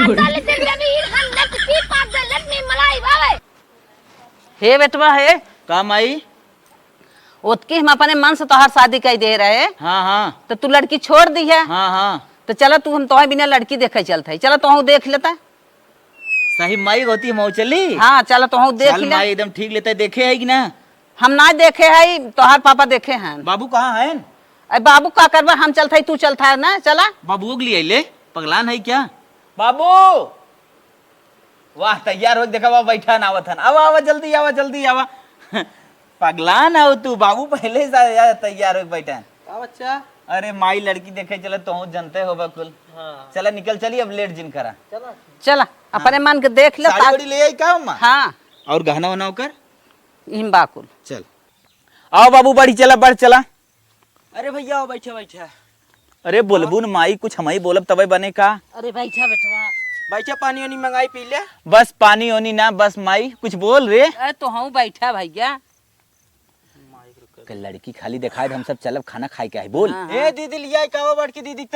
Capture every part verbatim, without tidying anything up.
Tell the baby in her neck, keep up the let me मलाई बाबे। हे बेटवा हे। का माई? ओतकी हम अपने मन से तोहार शादी कइ दे रहे। हाँ, हाँ। तो तू लड़की छोड़ दिहे। हाँ, हाँ। तो चला तू हम तोहे बिना लड़की देखे चलत है। चला तोहू देख लेता। सही माई होती हम चली। हाँ, चला तोहू देख चल ले। माई एकदम ठीक लेते देखे है कि ना? हम ना देखे है, तोहार पापा देखे हैं। बाबू कहाँ हैं? अरे बाबू का करबा, हम चलत है, तू चलत है ना, चला। बाबू के लिए ले, पगलान है क्या? बाबू! वाह, तैयार होके देखा, वाह, बैठा ना आवत हन। आवा, आवा, जल्दी आवा, जल्दी आवा। पगलान हो तू, बाबू पहले से या-, तैयार होके बैठा हन। का बच्चा? अरे माई लड़की देखे चले, तोहू जनते हो बकुल। हाँ। चला निकल चली, अब लेट जिन करा। चला। चला, हाँ। अपने मन के देख ले, साड़ी ता- वाड़ी ले आई का अम्मा? हाँ। और गहना वहना ओकर? इम बाकुल। चल। आओ बाबू, बढ़ी चला, बढ़ चला। अरे भैया, आओ, बैठा, बैठा। अरे बोलबू न माई, कुछ हमही बोलब तबे बने का? अरे बैठा बेटवा। बैठा, पानी ओनी मंगाई पी ले। बस पानी ओनी ना, बस माई, कुछ बोल रे। अरे तोहू बैठा भैया। के लड़की खाली देखाए, हम सब चलब खाना खाए के आई, बोल। हाँ, ए हाँ। दीदी, लिया का हो बड़की दीदी त?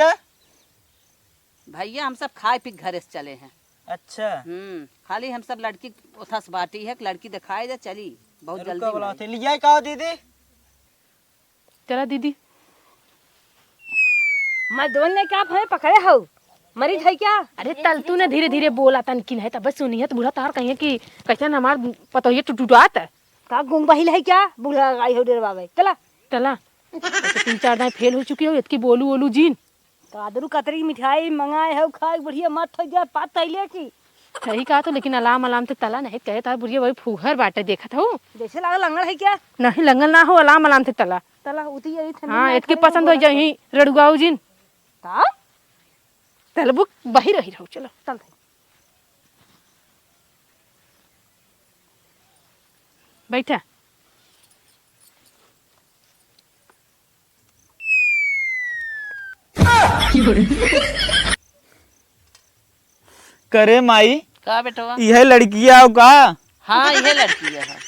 भैया, हम सब खाए पी के घरे से चले हैं। अच्छा। हम्म, खाली हम सब लड़की ओथा से बाटी है, लड़की देखाए दे, चली, बहुत रुका जल्दी बोला में। थे, लिया का हो दीदी? चला दीदी। मर्दवन ने क्या भय पकड़े हो? मरीज है क्या? अरे तल तू ना धीरे धीरे बोला, तनकिन है तब सुनिए तो बूढ़ा तार कहिए कि कैसन हमार पतोहिए टुटुटात। का गुंग बहिल है क्या? बूढ़ा आई हो डेरवावे। चला। चला। तो तीन चार दाई फेल हो चुकी हो, इतकी बोलू ओलू जीन। कादरू कतरी मिठाई मंगाए हो, खाए बढ़िया मत हो जाए, पात तैले की। सही कहा तो, लेकिन अलाम अलाम से तला नहीं कहे तार बुढ़िया वही फूहर बाटे देखत हो। जैसे लागल लंगड़ है क्या? नहीं, लंगड़ ना हो, अलाम अलाम से तला। तला उती यही ठंडी हाँ, में इतकी खड़े पसंद हो हो जाई रड़ुआऊ जिन। का? तलबुक बही रही रहो, चलो। चल। बैठा। करे माई, का बेटवा? इहे लड़किया हो का? हाँ, इहे लड़किया है।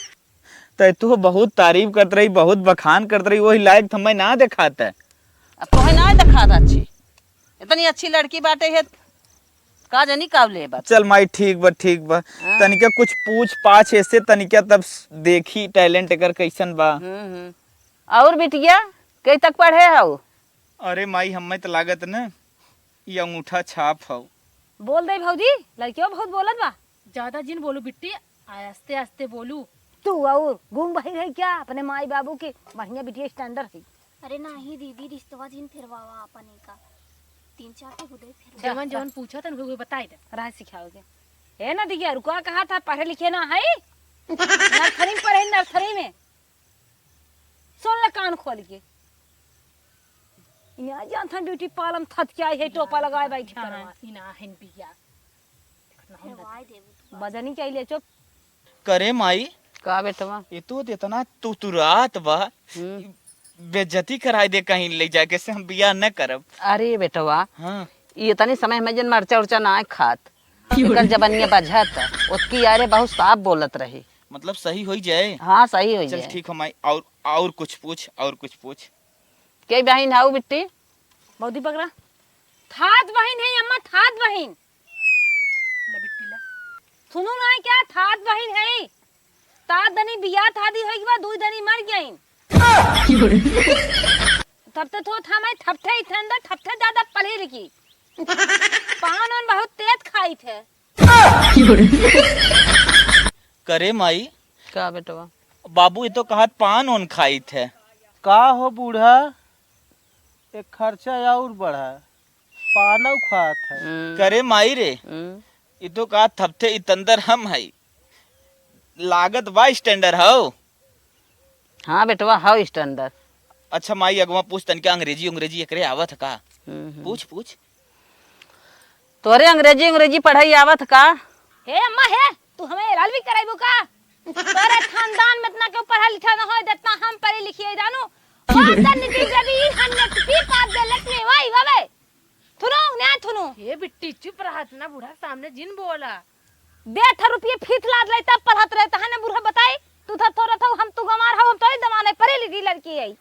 तै तू बहुत तारीफ करत रही, बहुत बखान करत रही, वही लायक तो हमें ना देखात है। अब तोहे ना देखात अच्छी, इतनी अच्छी लड़की बाटे है, का जानी का ले बात। चल माई, ठीक बा, ठीक बा। हाँ। तनिका कुछ पूछ पाछ ऐसे तनिका, तब स-, देखी talent एकर कैसन बा। हम्म, हम्म। और बिटिया, कई तक पढ़े हऊ? अरे माई, हमें तो लागत न, ई अंगूठा छाप हऊ। बोल दे भौजी, लड़कियों बहुत बोलत बा। ज्यादा जिन बोलू बिट्टी, आस्ते आस्ते बोलू। तू और गूंग बहिर है क्या? अपने माई बाबू के बढ़िया बिटिया standard है। अरे नाही दीदी, रिश्तवा जिन फेरवावा अपने का। तीन चार ठे हुदे फेरवा। जवन जवन पूछा तन उहे बताई दे। राह सिखाओगे। ए ना दिया, रुका कहा था, पढ़े लिखे ना है? Nursery में पढ़े, nursery में। सुन ले कान खोल के। इन्हें आ जानत हैं beauty parlour में थत के आई है, टोपा लगाए बैठा है। इना हन बिया। बजनी चाहिए, चुप। करे माई। का बेटवा? ये तो इतना तुतुरात बा। हम्म। बेइज्जती कराई दे कहीं ले जाके से हम बियाह न करब। अरे बेटवा, हाँ। ये इतनी समय में जन मरचा उरचा ना खात। एकर जबनिया बझत, ओतकी यारे बहुत साफ बोलत रही। मतलब सही होई जाए? हाँ, सही होई चल जाए। ठीक हो माई, और, और कुछ पूछ, और कुछ पूछ। के बहिन हाउ बिट्टी? बौदी पकड़ा। थात बहिन है अम्मा, थात बहिन। ले बिट्टी ले। सुनू ना क्या, थात बहिन है। तात दनी बियाह थादी होई के बाद दुई दनी मर गईन। तब तो थो था मैं थपथे ही ठंडा, थपथे ज्यादा पढ़ी लिखी। पान ओन बहुत तेज खाई थे। करे माई। का बेटवा? बाबू ये तो कहत पान ओन खाई थे। का हो बूढ़ा, एक खर्चा और बढ़ा, पानव खात है। हम्म। करे माई रे, हम्म। ये तो कहत थपथे इतंदर हम हई। लागत बा standard हौ। हाँ बेटवा, हौ standard। अच्छा माई, अगवा पूछ तनिका, अंग्रेजी, अंग्रेजी एकरे आवत ह का? हम्म, हम्म। पूछ, पूछ। तोरे अंग्रेजी, अंग्रेजी पढ़ाई आवत ह का? हे अम्मा हे, तू हमें एलाल भी कराइबू का? तोरे खानदान में इतना क्यों पढ़ा लिखा न होए, जितना हम पढ़े लिखी है, जानू? What the nitty gritty, हम ने पी पाप दे लट में, वाई, वावे। थुनो, न्याय थुनो। हे बिट्टी, चुप रहा, इतना बूढ़ा के सामने जिन बोला। डेढ़ ठो रुपये फीस लाद ले, तब पढ़त रहे, तहने बूढ़ा बताई, तू था थोड़ा था, हम तू गंवार हो, हम तोरे जमाने पढ़ी लिखी लड़की है।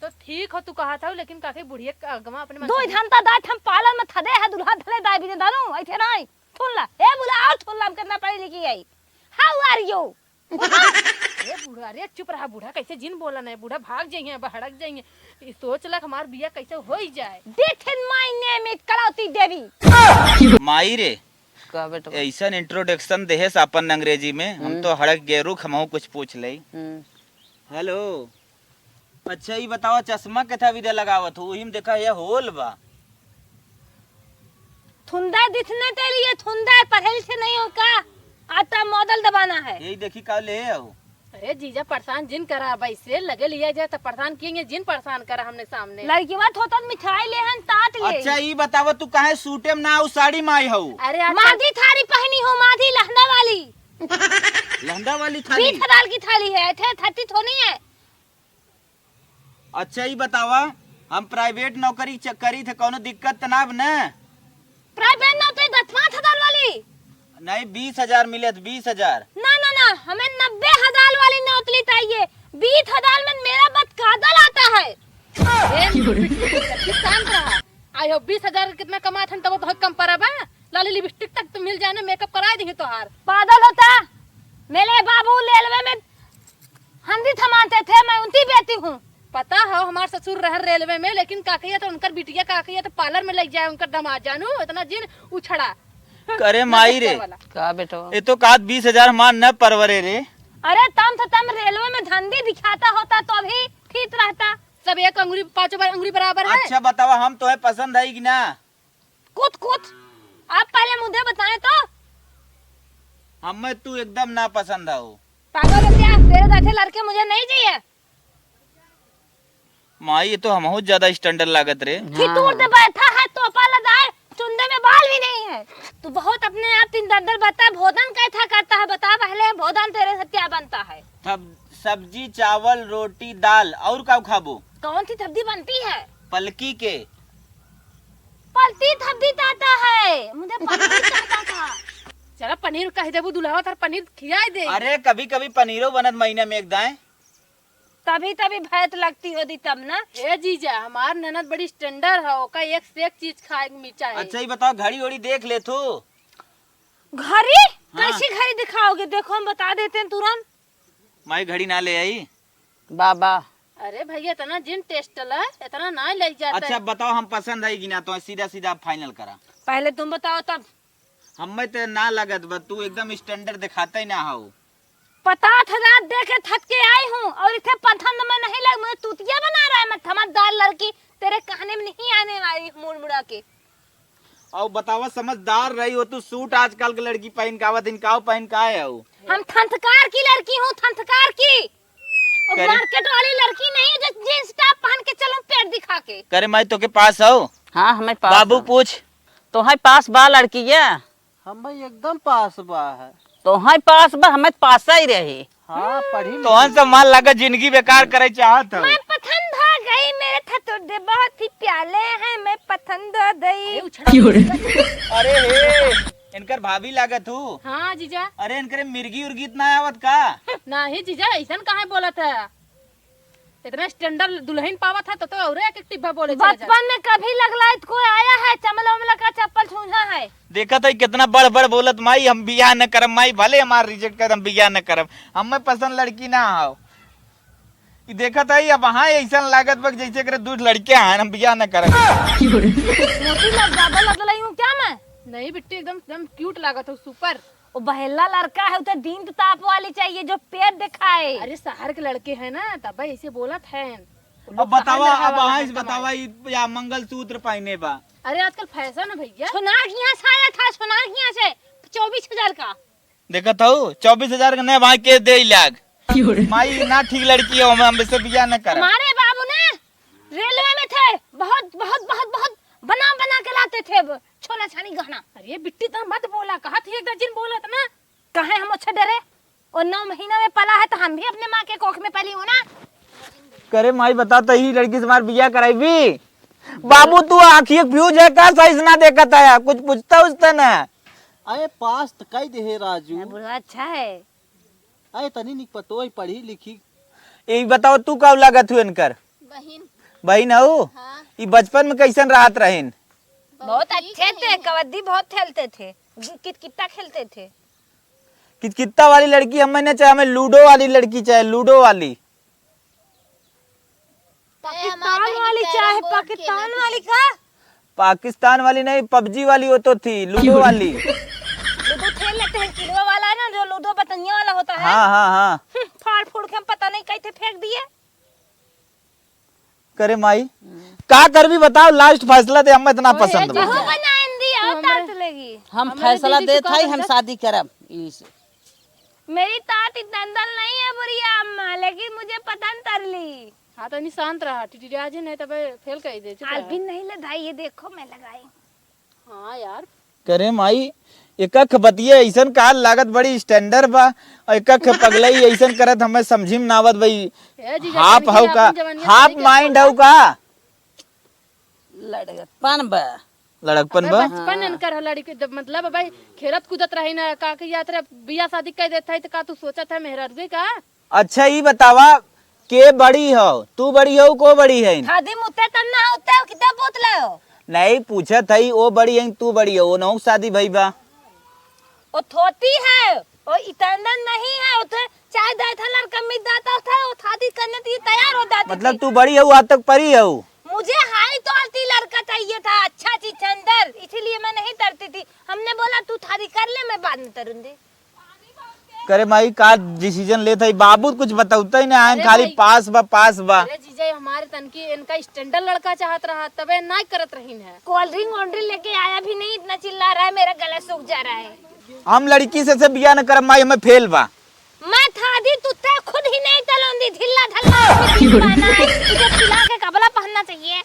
तो ठीक हो, तू कहा था, लेकिन काके बुढ़िया के अगवा अपने मन दो से घंटा दाट हम पालन में थदे है, दुल्हा धले दाई बिजे दानू, ऐसे नहीं। थुनला, ए बुला, आओ थुनला, हम कितना पढ़ी लिखी है। How are you? ए बूढ़ा, अरे चुप रहा बूढ़ा, कैसे जिन बोला नहीं, बूढ़ा भाग जाइए, बहड़क जाइए। ई सोच लक हमार बिया कैसे होई जाए। Death in my name is कलौती देवी। माई रे, का बेटवा? ऐसन introduction देहेस अपन अंग्रेजी में, हम हम्म। तो हड़क गए, रुक हमहू कुछ पूछ ले। हम्म। Hello, अच्छा ई बतावा चश्मा केथा विदा लगावत हो, ओही में देखा ये होल बा। थुंदा दिखने तेरे लिए थुंदा है, पढ़े लिखे नहीं हो का? आता model दबाना है। यही देखी का ले आओ। अरे जीजा परेशान जिन करा, अब ऐसे लगे लिया जाए तो परेशान किएंगे, जिन परेशान करा हमने सामने। लड़की बात होता तो मिठाई ले हन, तात ले। अच्छा ई बतावा तू काहे सूटे में ना आऊ, साड़ी में आई हऊ? अरे आज माधी थारी पहनी हो, माधी लहंदा वाली। लहंदा वाली थाली? बीस हजार की थाली है, थे थर्टी थोड़ी है। अच्छा ई बतावा, हम private नौकरी च-, करी थे, कौनो दिक्कत त ना न? Private नौकरी दस पाँच हजार वाली? नहीं, बीस हजार मिले थे, बीस हजार। ना ना ना, हमें नब्बे हजार वाली नौकरी चाहिए। बीस हजार में मेरा बतकादल आता है। ए, शांत रहा। आयो, बीस हजार कितना कमात हन, तब बहुत कम पड़ा बा। लाली लिपस्टिक तक तो मिल जाए ना, मेकअप कराए देंगे तोहार। पागल होता, मेरे बाबू रेलवे में हंदी थमाते थे, मैं उनकी बेटी हूँ। पता हो, हमार ससुर रहर रेलवे में, लेकिन का कहिए तो उनकर बिटिया का कहिए तो पार्लर में लग जाए उनकर दामाद, जानू, इतना जिन उछड़ा। करे माई रे, वाला। का बेटवा? ये तो कहत बीस हजार हमार न परवरे रे। अरे तम तो तम रेलवे में धंधी दिखाता होता तो अभी ठीक रहता। सब एक अंगुरी, पाँचों बार अंगुरी बराबर है। अच्छा बतावा, हम तोहे पसंद है कि ना? कुछ कुछ, आप पहले मुझे बताएं तो। हमें तू एकदम ना पसंद आओ। पागल हो क्या? तेरे जैसे लड़के मुझे नहीं चाहिए। माई, ये तो हमहू ज्यादा standard लागत रे। फितूर दे बैठा है, तोपा लगाए, चुंदे में बाल भी नहीं है। तू बहुत अपने आप तीन दर दर बता, भोजन कैसा करता है बता पहले, भोजन तेरे से क्या बनता है? थब-, सब्जी, चावल, रोटी, दाल, और का खाबो? कौन सी सब्जी बनती है? पलकी के। पलती थब्बी चाहता है, मुझे पनीर चाहता था। चला पनीर कह देबू दुल्हवा, तार पनीर खियाई दे। अरे कभी कभी पनीरो बनत महीने में एक दाएं। तभी तभी भैंस लगती होती तब ना। ए जीजा, हमार ननद बड़ी standard है, ओका एक से एक चीज खाए के मिल चाहे। अच्छा ये बताओ, घड़ी ओड़ी देख ले तू। घड़ी? हाँ। कैसी घड़ी दिखाओगे? देखो हम बता देते हैं तुरंत। माई घड़ी ना ले आई। बाबा। अरे भैया, इतना जिन टेस्ट ला, इतना ना ले जाता अच्छा, है। बताओ, हम पसंद है कि ना, तो सीधा सीधा final करा। पहले तुम बताओ तब। हमें तो ना लगत बा, तू एकदम standard दिखाता ही ना हो। पचास हजार दे के थक के आई हूँ और इसे पसंद में नहीं लग, मुझे तूतिया बना रहा है, मैं समझदार लड़की तेरे कहने में नहीं आने वाली हूँ मुड़ मुड़ा के। और बतावा, समझदार रही हो तू, सूट आजकल के लड़की पहन के आवत, इनकाव पहन का है हो? हम थंथकार की लड़की हूँ, थंथकार की। और करे- मार्केट वाली लड़की नहीं जो जींस टॉप पहन के चलूं पेट दिखा के। करे माई, तोके पास हो? हाँ, हमें पास बाबू हो। पूछ। तोहई पास बा लड़किया? हम भाई एकदम पास बा है। तोहई पास बा, हमें पास ही रही। हाँ, पढ़ी लिखी। तोहन से मान लगा जिंदगी बेकार करे चाहत हो। मैं पसंद आ गई, मेरे ठठुर दे बहुत ही प्याले हैं, मैं पसंद आ गई। अरे उछड़ा। अरे हे, इनकर भाभी लागत हूँ। हाँ जीजा। अरे इनकरे मिर्गी उर्गी इतना आवत का? नहीं जीजा, ऐसन काहे बोलत है? इतना standard दुल्हन पावत है तो, तो औरे एक एक टिब्बा बोले चला जात। बचपन में कभी लगलाइत कोई आया है, चमला उमला का चप्पल छूंझा है। देखत है कितना बड़ बड़ बोलत, माई हम बियाह न करब, माई भले हमार reject कर, हम बियाह न करब, हमें पसंद लड़की ना आओ। ई देखत है अब हाँ ऐसन लागत बा जैसे करे दू लड़के हैं, हम बियाह न करब। मोती लग ज्यादा लग रही हूँ क्या मैं? नहीं बिट्टी, एकदम एकदम cute लागत हो, super। ओ बहेला लड़का है, उते दिन ताप वाली चाहिए जो पेट दिखाए। अरे शहर के लड़के हैं ना, तब ऐसे बोलत हैं। अब बतावा, अब हाँ से बतावा, ई या मंगलसूत्र पहने बा। अरे आजकल fashion है भैया। सोनार के यहाँ से आया था, सोनार के यहाँ से चौबीस हजार का। देखत हऊ, चौबीस हजार के नया भाई के दे लाग। माई ना ठीक लड़की हो, हम, हम इससे बियाह न करब। हमारे बाबू ने रेलवे में थे, बहुत, बहुत, बहुत, बहुत बना, बना के लाते थे ब-, छोला छानी गहना। अरे बिट्टी, तो मत बोला, कहा थी एक दर्जन बोलत ना। कहे हम अच्छा डरे, और नौ महीना में पला है तो हम भी अपने माँ के कोख में पली हूँ ना। करे माई, बता तो ही लड़की से हमार बियाह कराईबी? बाबू, तू आँखी एक fuse है का, सही से ना देखत आया, कुछ पूछता उछता ना। अरे पास तो कई दे है राजू। बुढ़वा अच्छा है। अरे तनी निक पतोह पढ़ी लिखी। ई बताओ, तू का लागत हू इनकर? बहिन। बहिन हऊ? हाँ। ई बचपन में कैसन रहत रहिन? बहुत अच्छे थे, कबड्डी बहुत खेलते थे। कितकित्ता खेलते थे। कितकित्ता वाली लड़की हमें ना चाहे, हमें लूडो वाली लड़की चाहे, लूडो वाली। पाकिस्तान वाली चाहे, पाकिस्तान वाली का? पाकिस्तान वाली नहीं, पबजी वाली वो तो थी, लूडो वाली। लूडो खेल लेते हैं, किलवा वाला है ना, जो लूडो बतनिया वाला होता है। हाँ, हाँ, हाँ। हम्म, फाड़ फूड़ के हम पता नहीं कैसे फेंक दिए। करे माई, का करबी बताओ, लास्ट फैसला दे, हम इतना पसंद बा। बनाइन दी, आओ तात लेगी। हम फैसला देत हई, हम शादी करब। इस मेरी तात इतना दल नहीं है बुढ़िया अम्मा, लेकिन मुझे पसंद कर ली। हाँ, तनी शांत रहा, टिटिया जी नहीं तबे फेल कर दे, चुप रहा। आलपिन नहीं ले भाई, ये देखो मैं लगाई। हाँ यार। करे माई, एकख बतिये ऐसन काल लागत बड़ी स्टैंडर्ड बा, और एकख पगलई ऐसन करत हमें समझी में ना आवत भाई। ए जीजा, हाफ तनिक हऊ का, अपन जवानिया हाफ तनिक माइंड हऊ का? लड़कपन बा। लड़कपन अबे बा? बचपन हाँ। इनकर हो लड़की, जब मतलब भाई खेलत कूदत रही ना, का के याद रे बियाह शादी कर देत है तो का तू सोचत है मेहरारू का? अच्छा, ई बतावा, के बड़ी हो? तू बड़ी हो, को बड़ी है? दादी मुते तब ना होते हो, कितना बोतले हो? नहीं, पूछत हई, ओ बड़ी है, तू बड़ी हो, ओनहु शादी भई बा। ओ थोती है, ओ इतना नहीं है, ओ तो चाहे दाई था लड़का मिल जाता था, ओ शादी करने के लिए तैयार हो जाती मतलब थी। तू बड़ी हो, आज तक परी हो? मुझे हाई क्वालिटी लड़का चाहिए था, अच्छा चीज अंदर, इसीलिए मैं नहीं डरती थी। हमने बोला तू शादी कर ले, मैं बाद में तरूंगी। करे माई, का डिसीजन लेत हई? बाबू कुछ बतौते ही ना आए, अरे खाली भाई। पास बा, पास बा। अरे जीजा, हमारे तनकी इनका स्टैंडर्ड लड़का चाहत रहा, तबे ना करत रहीन है। कोल्ड ड्रिंक वोल्ड ड्रिंक लेके आया भी नहीं, इतना चिल्ला रहा है, मेरा गला सूख जा रहा है। हम लड़की से, से बियाह न करब माई, हमें फेल बा। मैं थादी तुत्ते खुद ही नहीं तलौंदी, ढिल्ला ढल्ला पाना है, इसे चिल्ला के कपड़ा पहनना चाहिए।